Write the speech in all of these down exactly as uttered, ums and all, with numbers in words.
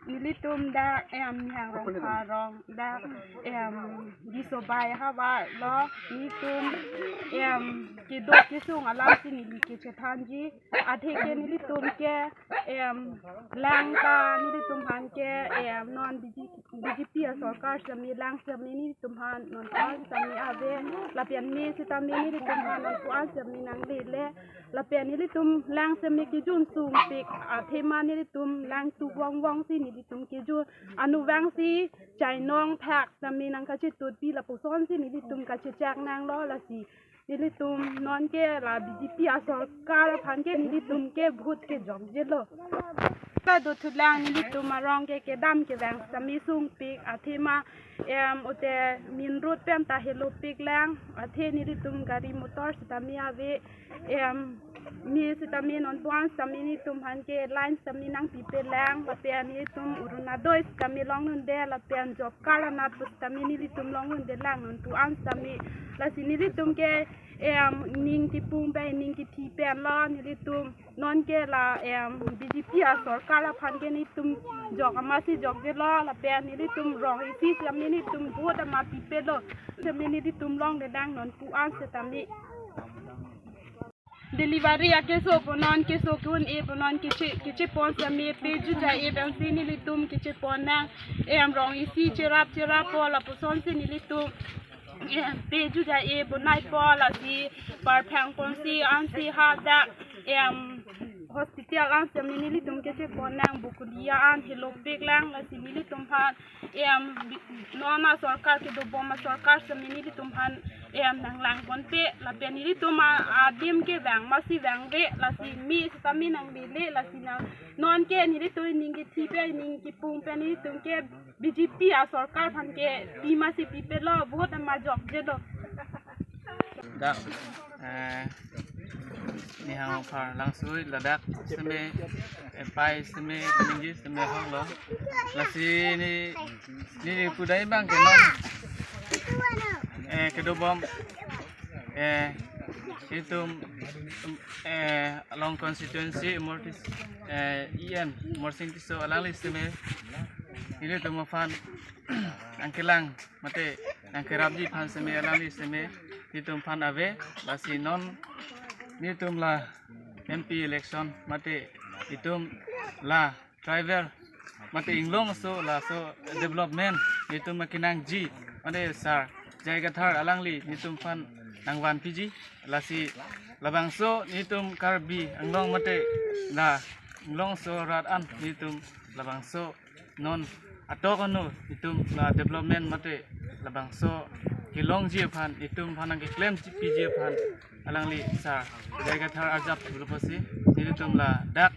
Nelitum dak em Nihang Rongphar arong dak em Disobai havar lo, nelitum em kedo kesung alam si neli kachethanji. Athe ke nelitum ke em lang ta nelitum aphan ke em non B J P, B J P asorkar sitame lang sitame nelitum aphan non ko-an sitame ave, lapen me sitame nelitum aphan non ko-an sitame nanglele, lapen nelitum lang sitame kejun sungpik athema nelitum lang tu vongvong si nelitum kejun anu vang si chainong thak sitame nangkachetutpi, lapuson si nelitum kachechak nanglo. Lasi nelitum non ke la B J P asorkar aphan ke nelitum ke vote kejokjelo. Kadothulang nelitum arong ke kedam kevang sitame sungpik athema em ute main road pen ta helopik lang, athe nelitum gari motor sitame ave, em me sitame non ko-an sitame nelitum aphan ke line sitame nangpipe lang, lapen nelitum Orunodoi sitame longdunde, lapen job card anat pu sitame nelitum longdunde lang non ko-an sitame. Lasi nelitum ke em ning kepung pen ning kethi pen lo, nelitum non ke la em B J P asorkar aphan ke nelitum jok amatsi jokjelo, lapen nelitum rong isi sitame nelitum vote amat pipelo, sitame nelitum longdedang non ko-an sitame. Delivery akeso pu non, keso ke-un-e pu non, keche, kechepon sitame pe juja-e pensi nelitum kechepon nang, em rong isi cherap cherappo, lapuson si nelitum em pe juja-e bonaipo, lasi parphang ponsi ansi hadak em hospital an sitame nelitum kechepon nang, Bokolia an helopik lang, lasi nelitum aphan em non asorkar, kedobom asorkar sitame nelitum aphan em nanglangponpe, lapen nelitum a, adim kevang amatsi vangve, lasi me sitame nanglele, lasi nang non ke nelitum ning kethi pen ning kepung pen nelitum ke B J P asorkar aphan ke pi amatsi pipelo, vote amat jokjelo. Dak eh Nihang Rongphar langsui ladak sitame eh pai sitame ninggi sitame honglo. Lasi ne, ne pudai abang ke non eh kedobom eh itum eh along constituency Mortis eh E M Morsing Tisso alangli sitame nelitum aphan nangkelang mate nangkerapji aphan sitame alangli sitame nelitum aphan ave. Lasi non nelitum la M P election mate itum la tribal mate inglongso laso development itum akenangji mate Sir J I Kathar alangli nelitum aphan nangvanpiji. Lasi labangso nelitum Karbi Anglong mate la inglongso rat an nelitum labangso non atok anu itum la development mate labangso kelongji aphan itum aphan nangkeklemji piji aphan alangli Sir J I Kathar arjap pulo pusi nelitum ladak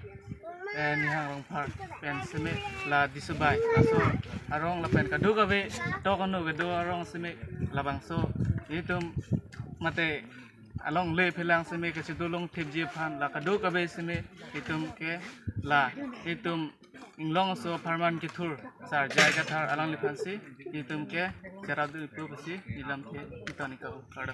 eh Nihang Rongphar pen sitame la Disobai laso arong lapen kadokave atok anu kedo arong sitame labangso itum mate alongle phelang sitame kachedolong thipji aphan la kadokave sitame itum ke la itum inglongso apharman kethur Sir J I Kathar alangliphansi itum ke cherapdunpo pusi neli lamthe iton ika u kardom.